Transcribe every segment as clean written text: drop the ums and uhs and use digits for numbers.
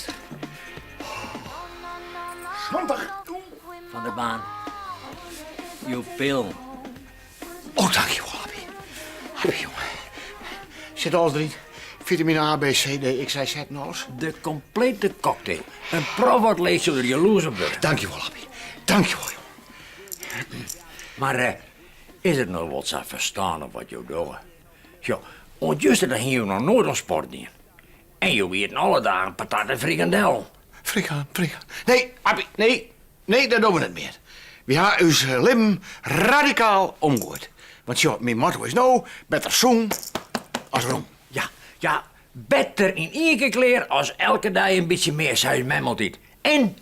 Juster. 70. Van der Baan, jo pillen. Oh, dankjewol, Appie. Appie, jonge. Sit alles deryn? Fitamine A, B, C, D, X, Y, Z en alles? De komplete cocktail. In profatleet soe der jaloers op wurde. Dankjewol, Appie. Dankjewol, jonge. Mar eh, is it no wol sa ferstannich wat jo dogge? Sjoch, oant juster dan hiene jo noch noait oan sport dien. En jo ieten alle dagen patat en frikandellen. Frikan, frikan. Nee, Appie, nee. Nee, dat dogge we net mear. Wy ha ús libben radikaal omgoaid. Want sjoch, myn motto is no, better sûn as rûm. Ja, ja, better yn ien kear klear as elke dei in bytsje mear, sei ús mem altyd. En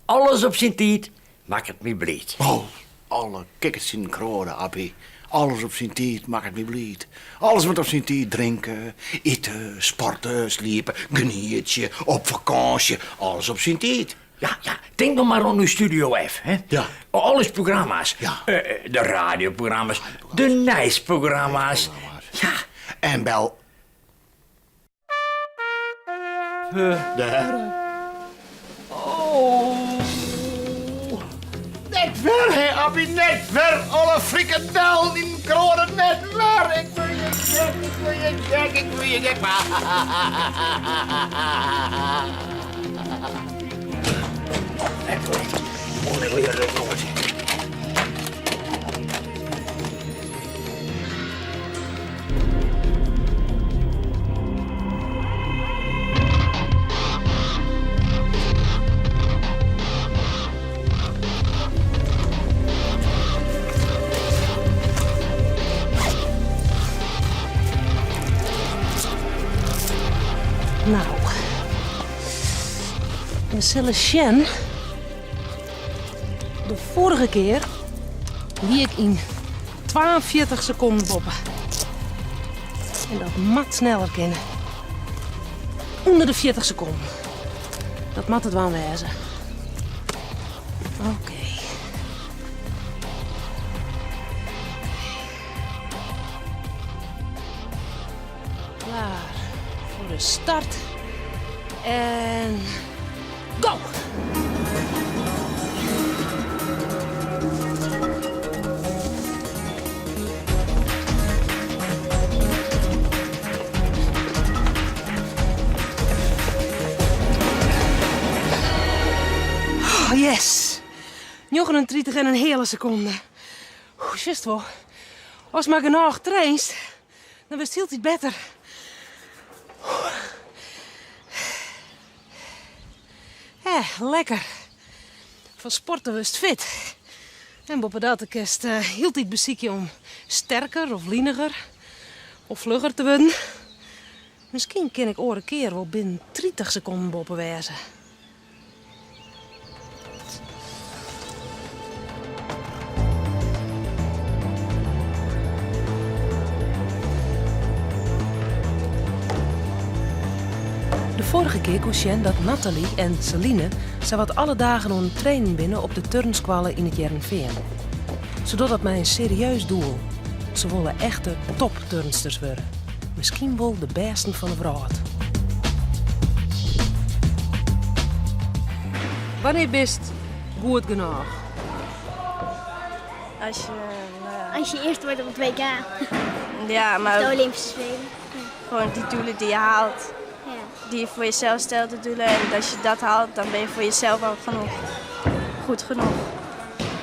alles op syn tiid makket my bliid. Oh, alle kikkerts yn in kroade, Appie. Alles op syn tiid makket my bliid. Alles moat op syn tiid, drinke, ite, sporte, sliepe, genietsje, op fakânsje, alles op syn tiid. Ja, ja, tink noch mar oan ús Studio F, hè? Ja. Al ús programma's. Ja. De radioprogramma's, de nijsprogramma's. Ja. En bel. De herre. Oh. Net wer, hè, Appie, net wer. Alle frikandellen yn kroade, net wer. Ik wurd je gek, ik wurd je gek, ik wurd je gek. No, we sille sjen. De foarige kear wie ik yn 42 sekonden boppe. En dat moat sneller kinne. Under de 40 sekonden. Dat moat it dwaan wêze. Oké. Klaar foar de start. En go! Oh, yes! 39 en in heale sekonde. Sjochst wol, ast mar genôch trainst, dan wurdst hieltyd better. Hè, lekker. Fan sporten wurdst fit. En boppedat kinst hieltyd besykje om sterker of liniger of flugger te wurden. Miskien kin ik oare kear wol binnen 30 sekonden boppe wêze. De foarige kear koe sjen dat Nathalie en Celine sawat alle dagen oan it trainen binne op de turnskoalle yn It Hearrenfean. Se dogge dat mei in serieus doel. Se wolle echte topturnsters wurde. Miskien wol de bêsten fan de wrâld. Wannear bist goed genôch? Als je, nou ja. Als je eerste wordt op het WK. Ja, maar Of de Olympische Spelen. Gewoon die doelen die je haalt. Ja. Die je voor jezelf stelt, de doelen. En als je dat haalt, dan ben je voor jezelf al genoeg. Goed genoeg.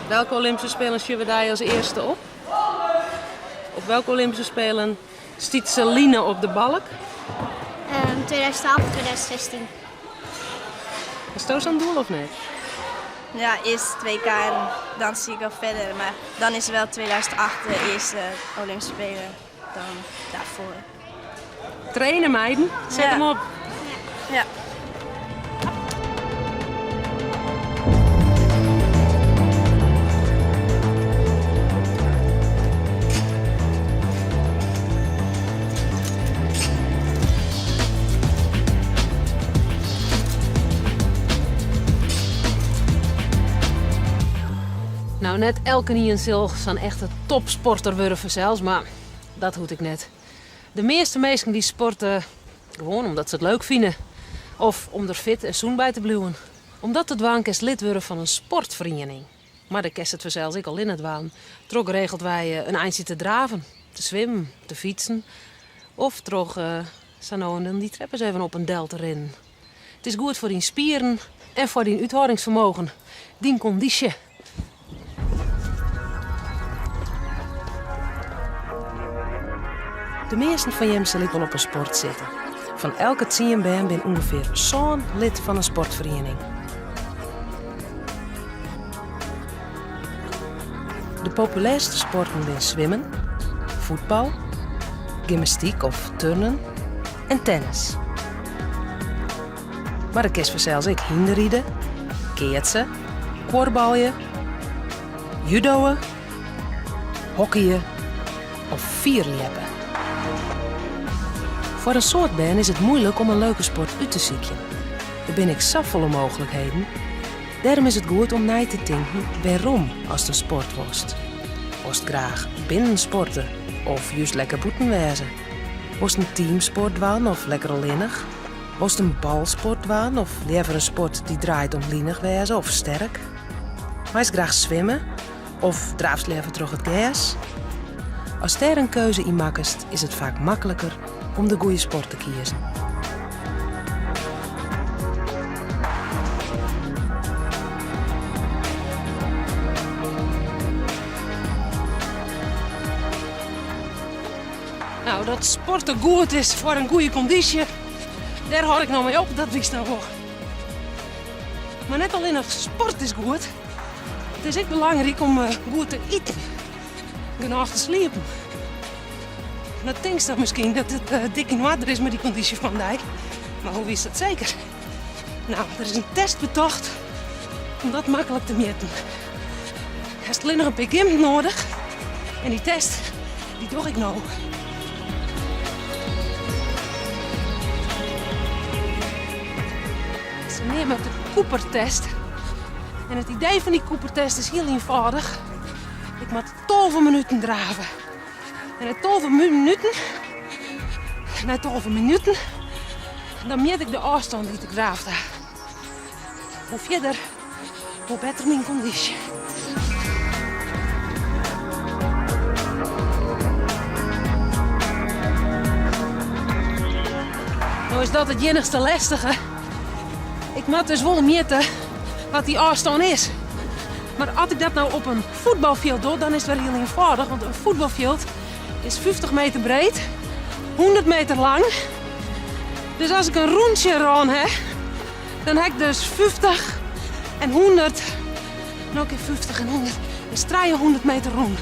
Welke Olympische Spelen sjogge we dy as earste op? Op welke Olympische Spelen stiet Celine op de balk? 2012 of 2016. Hasto sa'n doel of net? Ja, eerst 2K en dan zie ik al verder. Maar dan is wel 2008 de eerste Olympische Spelen. Dan daarvoor. Trainen meiden, set Ja. him op. Ja. No, net elkenien sil sa'n echte topsporter wurde fansels, mar dat hoecht ek net. De measte minsken dy sporte gewoan omdat se it leuk fine. Of om der fit en sûn by te bliuwen. Om dat te dwaan kinst lid wurde fan in sportferiening. Mar dêr kinst it fansels ek allinne dwaan troch geregeldwei in eintsje te draven, te swimmen, te fytsen of troch sa no en dan dy treppens even op en del te rinnen. It is goed foar dyn spieren en foar dyn úthâldingsfermogen, dyn kondysje. De measten fan jim sil ek wol op in sport sitte. Fan elke tsien bern bin ûngefear sân lid fan in sportferiening. De populêrste sporten bin swimmen, fuotbal, gymnastyk of turnen en tennis. Mar do kinst fansels ek hynderride, keatse, kuorbalje, judoë, hockeye of fierljeppe. Foar in soad bern is it muoilik om in leuke sport út te sykjen. Der binne ek safolle mooglikheden. Dêrom is it goed om nei te tinken wêrom ast in sport wolst. Wolst graach binnen sporte of just lekker bûten wêze? Wolst in teamsport dwaan of lekker allinnich? Wolst in balsport dwaan of leaver in sport dy't draait om linich wêze of sterk? Meist graach swimme of draafst leaver troch it gers? Ast dêr in keuze yn makkest, is it faak makliker om de goede sport te kiezen. Nou, dat sporten goed is foar in goede kondysje, dêr hâld ik no mei op, dat witst no wol. Mar net allinnich sport is goed, it is ek belangryk om goed te iten, genôch te sliepen. No tinkst dan miskien dat it dik yn oarder is mei dy kondysje fan dy, mar hoe witst dat seker? Nou, der is in test betocht om dat maklik te mjitten. Hast allinnich in pear gympen noadich en dy test dy doch ik no. Se neame it de Cooper-test. En it idee fan dy Cooper-test is hiel ienfâldich. Ik moat 12 minuten drave. En nei 12 minuten, nei 12 minuten, dan mjit ik de ôfstân dy't ik draafd ha. Hoe fierder, hoe better myn kondysje. No is dat it iennichste lestige. Ik moat dus wol mjitte wat dy ôfstân is. Mar as ik dat no op in fuotbalfjild doch, dan is it wer hiel ienfâldich, want in fuotbalfjild is 50 meter breed, 100 meter lang. Dus as ik in rûntsje rûn ha, dan ha ik dus 50 en 100, noch in kear 50 en 100, is 300 meter rûn.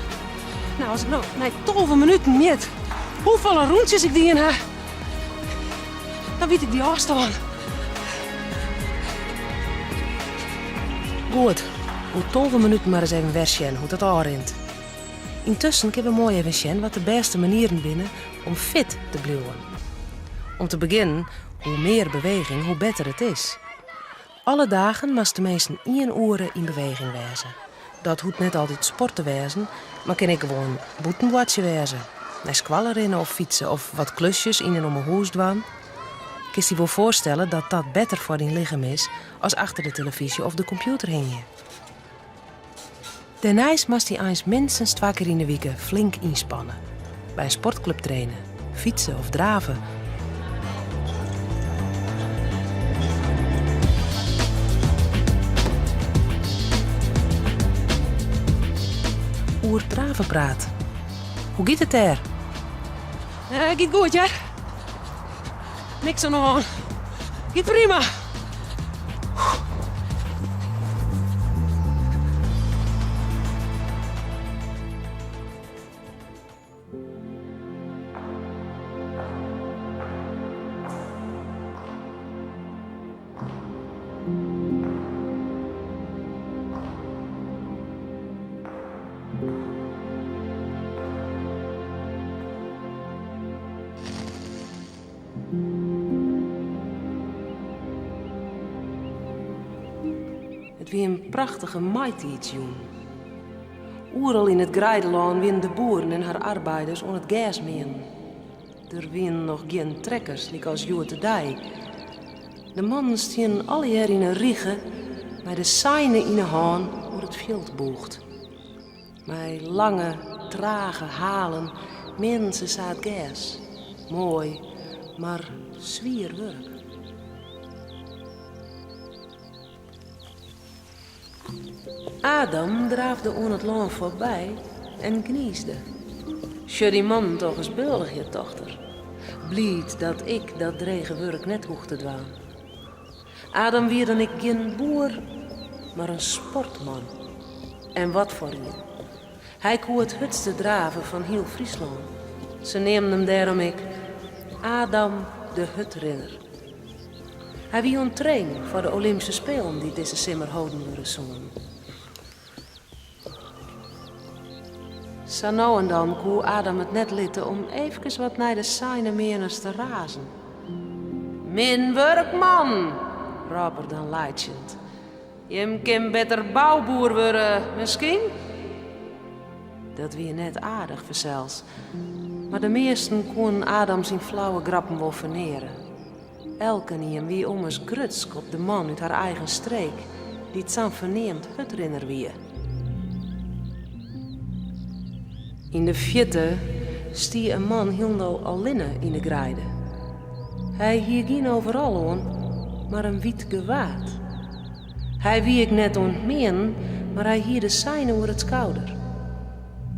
Nou, as ik no nei 12 minuten mjit hoefolle rûntsjes ik dien ha, dan wit ik dy ôfstân. Goed, oer 12 minuten mar ris even wer sjen hoe't dat ôfrint. Yntusken kinne we moai even sjen wat de bêste manieren binne om fit te bliuwen. Om te begjinnen, hoe mear beweging, hoe better it is. Alle dagen moatst teminsten ien oere yn beweging wêze. Dat hoecht net altyd sport te wêzen, mar kin ek gewoan bûten boartsje wêze, nei skoalle rinne of fytse of wat klusjes yn en om 'e hûs dwaan. Kinst dy wol foarstelle dat dat better foar dyn lichem is as achter de telefyzje of de kompjûter hingje. Dêrneist moatst dy eins minstens twa kear yn 'e wike flink ynspanne. By in sportklup traine, fytse of drave. Oer draven praat. Hoe giet it dêr? Giet goed hear. Niks oan de hân. Giet prima. It wie in prachtige maitiidsjûn. Oeral yn it greidelân wienen de boeren en har arbeiders oan it gers meanen. Der wienen noch gjin trekkers lykas hjoed-de-dei. De mannen stienen allegear yn in rige mei de seine yn 'e hân oer it fjild bûgd. Mei lange, trage halen meanden se sa it gers. Moai, mar swier wurk. Adam draafde oan it lân foarby en gniisde. Sjoch dy mannen toch ris beurdigje, tocht er. Bliid dat ik dat drege wurk net hoech te dwaan. Adam wie dan ek gjin boer, mar in sportman. En wat foar ien. Hy koe it hurdste drave fan hiel Fryslân. Se neamden him dêrom ek Adam de Hurdrinner. Hy wie oan it trainen foar de Olympyske Spelen dy't dizze simmer holden wurde soenen. Sa no en dan koe Adam it net litte om eefkes wat nei de seinemeaners te razen. Min wurk, man! rôp er dan laitsjend. Jim kin better bouboer wurde, miskien? Dat wie net aardich fansels, mar de measten koenen Adam syn flauwe grappen wol ferneare. Elkenien wie ommers grutsk op de man út har eigen streek, dy't sa'n ferneamd hurdrinner wie. Yn de fierte stie in man hielendal allinne yn de greide. Hy hie gjin overal oan, mar in wyt gewaad. Hy wie ek net oan it meanen, mar hy hie de seine oer it skouder.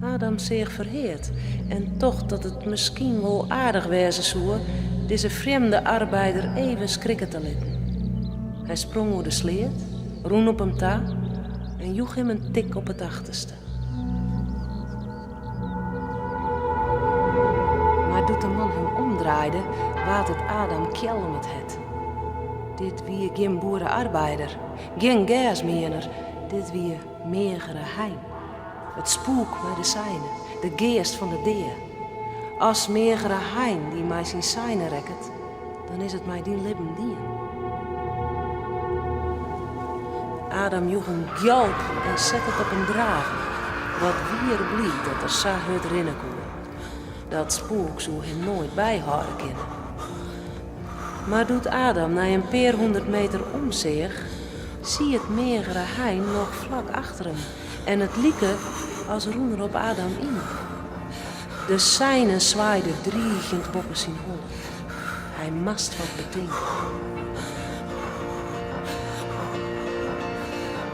Adam seach ferheard en tocht dat it miskien wol aardich wêze soe dizze frjemde arbeider even skrikke te litten. Hy sprong oer de sleat, rûn op him ta en joech him in tik op it achterste. Mar doe't de man him omdraaide, waard it Adam kjel om it hert. Dit wie gjin boere-arbeider, gjin gersmeaner, dit wie Meagere Hein. It spoek mei de seine, de geast fan de dea. As Meagere Hein dy mei syn seine rekket, dan is it mei dyn libben dien. Adam joech in gjalp en sette it op in draven. Wat wie er bliid dat er sa hurd rinne koe. Dat spoek soe him noait byhâlde kinne. Mar doe't Adam nei in pear hûndert meter omseach, siet Meagere Hein noch flak achter him en it like as rûn er op Adam yn. De seine swaaide driigjend boppe syn holle. Hy moast wat betinke.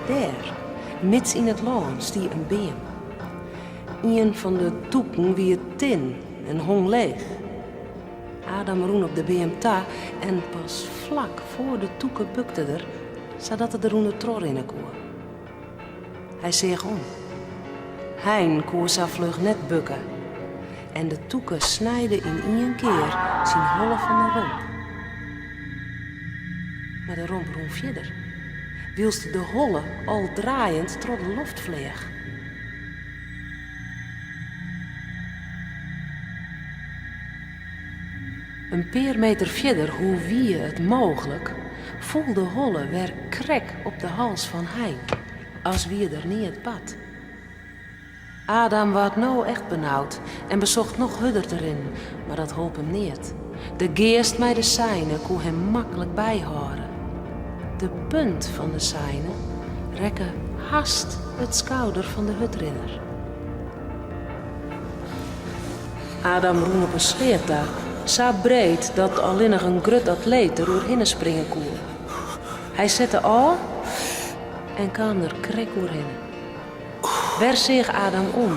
Dêr, mids yn it lân, stie in beam. Ien fan de tûken wie tin en hong leech. Adam rûn op de beam ta en pas flak foar de tûke bukte er, sadat er derûnder trochrinne koe. Hy seach om. Hein koe sa fluch net bukke en de tûke snijde yn ien kear syn holle fan de romp. Mar de romp rûn fierder, wylst de holle al draaiend troch de loft fleach. In pear meter fierder, hoe wie it mooglik, foel de holle wer krek op de hals fan Hein, as wie der neat bard. Adam waard no echt benaud en besocht noch hurder te rinnen, mar dat holp him neat. De geast mei de seine koe him maklik byhâlde. De punt fan de seine rekke hast it skouder fan de hurdrinner. Adam rûn op in sleat ta, sa breed dat allinnich in grut atleet der oerhinne springe koe. Hy sette ôf en kaam der krekt oerhinne. Wer seach Adam om,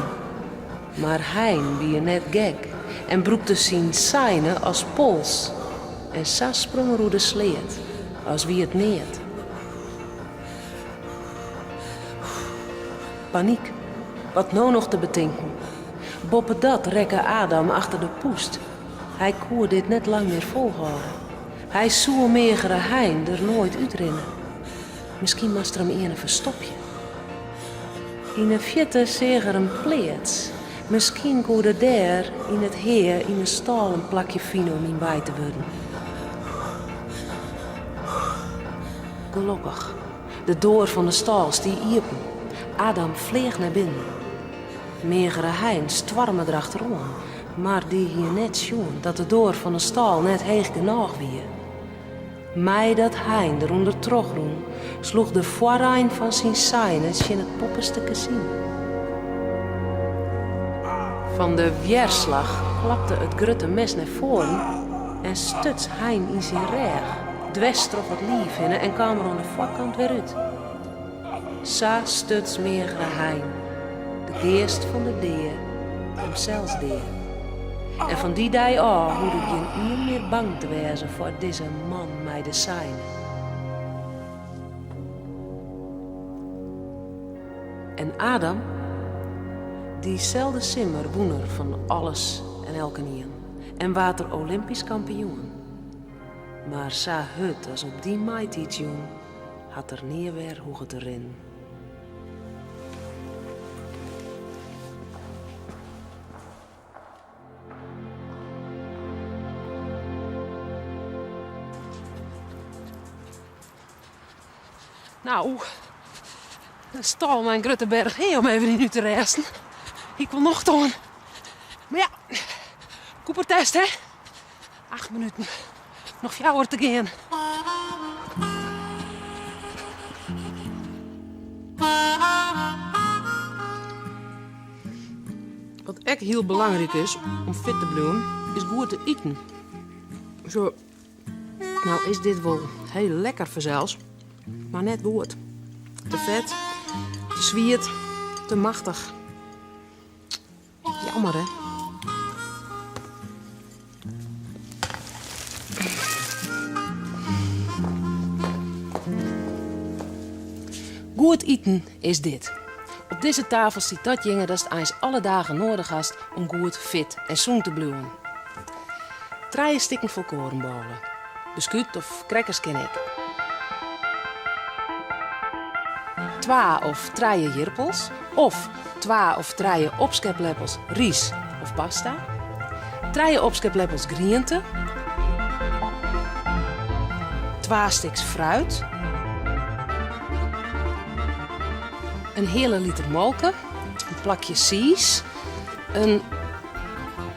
mar Hein wie net gek en brûkte syn seine as pols en sa sprong er oer de sleat as wie it neat. Panyk, wat no noch te betinken. Boppedat rekke Adam achter de pûst. Hy koe dit net lang mear folhâlde. Hy soe Meagere Hein der noait útrinne. Miskien moast er him earne ferstopje. Yn 'e fierte seach er in pleats. Miskien koe er dêr yn it hea yn 'e stâl in plakje fine om yn wei te wurden. Gelokkich, de doar fan 'e stâl stie iepen. Adam fleach nei binnen. Meagere Hein stoarme derachteroan, mar dy hie net sjoen dat de doar fan 'e stâl net heech genôch wie. Meidat Hein derûnder trochrûn, sloech de foarein fan syn seine tsjin it boppeste kezyn. Fan de wjerslach klapte it grutte mes nei foaren en stuts Hein yn syn rêch, dwers troch it liif hinne en kaam er oan de foarkant wer út. Sa stuts Meagere Hein, de geast fan de dea, himsels dea. En fan dy dei ôf hoegde gjin ien mear bang te wêzen foar dizze man mei de seine. En Adam? Dyselde simmer wûn er fan alles en elkenien en waard er Olympysk kampioen. Mar sa hurd as op dy maitiidsjûn hat er nea wer hoege te rinnen. Nou, in stâl mei in grutte berch hea om even yn út te rêsten. Ik wol nocht oan. Mar ja, Coopertest hè. Acht minuten. Noch fjouwer te gean. Wat ek hiel belangryk is om fit te bliuwen, is goed te iten. Zo, nou is dit wol hiel lekker fansels, mar net goed. Te fet, te swiet, te machtich. Jammer, hè? Goed iten is dit. Op dizze tafel stiet datjinge datst eins alle dagen noadich hast om goed, fit en sûn te bliuwen. Trije stikken folkoarenbôle. Beskút of crackers kin ek. Twa of trije jirpels of twa of trije opskepleppels rys of pasta. Trije opskepleppels griente. Twa stiks fruit. In heale liter molke, in plakje tsiis, in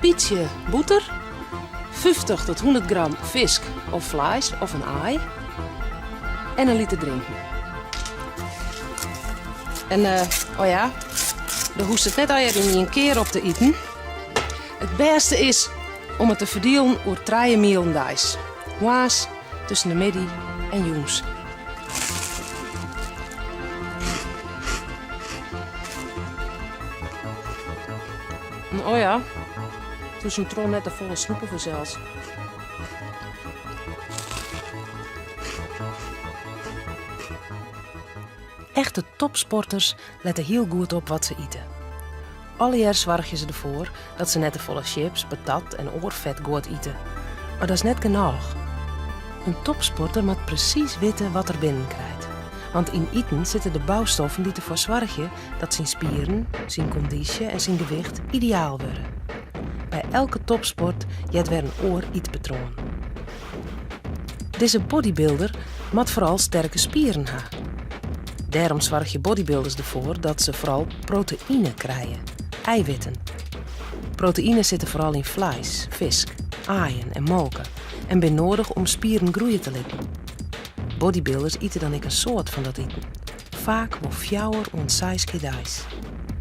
bytsje bûter, 50 tot 100 gram fisk of fleis of in aai en in liter drinken. En eh, oh ja, do hoechst it net allegear yn ien kear op te iten. It bêste is om it te ferdielen oer trije mielen deis. Moarns, tusken de middei en jûns. Oh ja, tuskentroch net te folle snoepe fansels. Echte topsporters lette hiel goed op wat se ite. Allegear soargje se derfoar dat se net te folle chips, patat en oar fet guod ite. Mar dat is net genôch. In topsporter moat presys witte wat er binnen krijt. Want yn iten sitte de boustoffen dy't derfoar soargje dat syn spieren, syn kondysje en syn gewicht ideaal wurde. By elke topsport heart wer in oar ytpatroan. Dizze bodybuilder moat foaral sterke spieren ha. Dêrom soargje bodybuilders derfoar dat se foaral proteïne krije, eiwitten. Proteïne sitte foaral yn fleis, fisk, aaien en molke en bin noadich om spieren groeie te litten. Bodybuilders ite dan ek in soad fan dat iten. Faak wol fjouwer oant seis kear deis.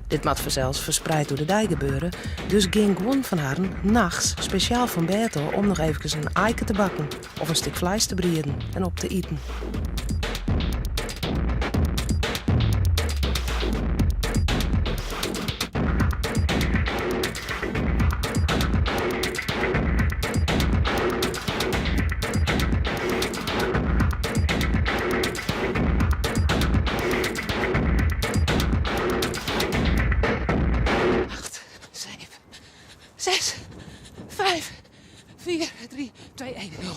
Dit moat fansels ferspreid oer de dei gebeure, dus gean guon fan harren nachts spesjaal fan bêd ôf om noch eefkes in aaike te bakken of in stik fleis te brieden en op te iten. Acht, seven, zes, vijf, vier, drie, twee, één, nul.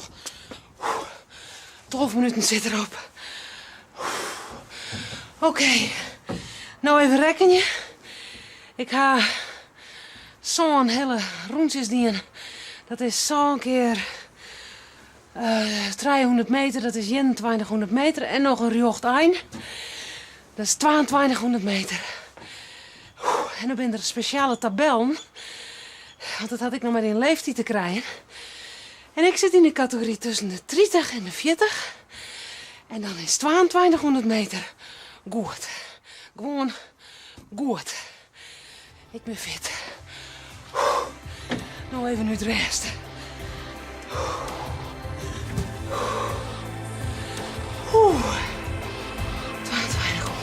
12 minuten sit derop. Oké, no even rekkenje. Ik ha sân hiele rûntsjes dien. Dat is sân kear 300 meter, dat is 2100 meter. En noch in rjocht ein. Dat is 2200 meter. En dan binne der spesjale tabellen. Want dat hat ek noch mei dyn leeftiid te krijen. En ik sit yn de kategory tusken de 30 en de 40. En dan is 2200 meter goed. Gewoan goed. Ik bin fit. No even útrêste. Oeh. 2200.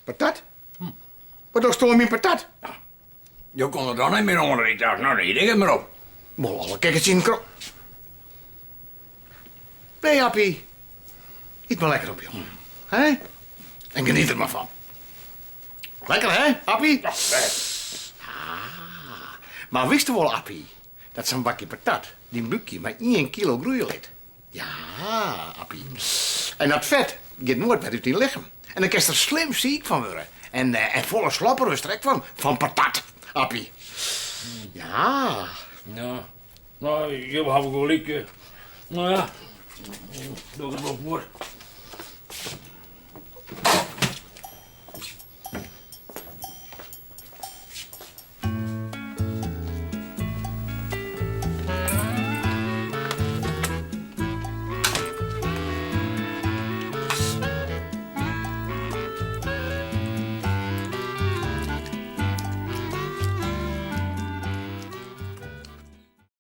Patat? Wat dochsto oan myn patat? Jo komme der dan net mear oan, ik dacht, no, dan yt ik it mar op. Wol alle kikkers yn kro. Nee, Appie. Yt mar lekker op, jongen. Hè? En geniet der mar fan. Lekker, hè, Appie? Ja, bêst. Ah, mar witsto wol, Appie, dat sa'n bakje patat dyn búkje mei ien kilo groeie lit? Ja, Appie. En dat fet giet noait wer út dyn lichem. En dan kinst der slim siik fan wurde. En, eh, en folle slopper wurdst der ek fan, fan patat, Appie. Ja. Ja, no, jo hawwe gelyk. No ja, doch it wol foar.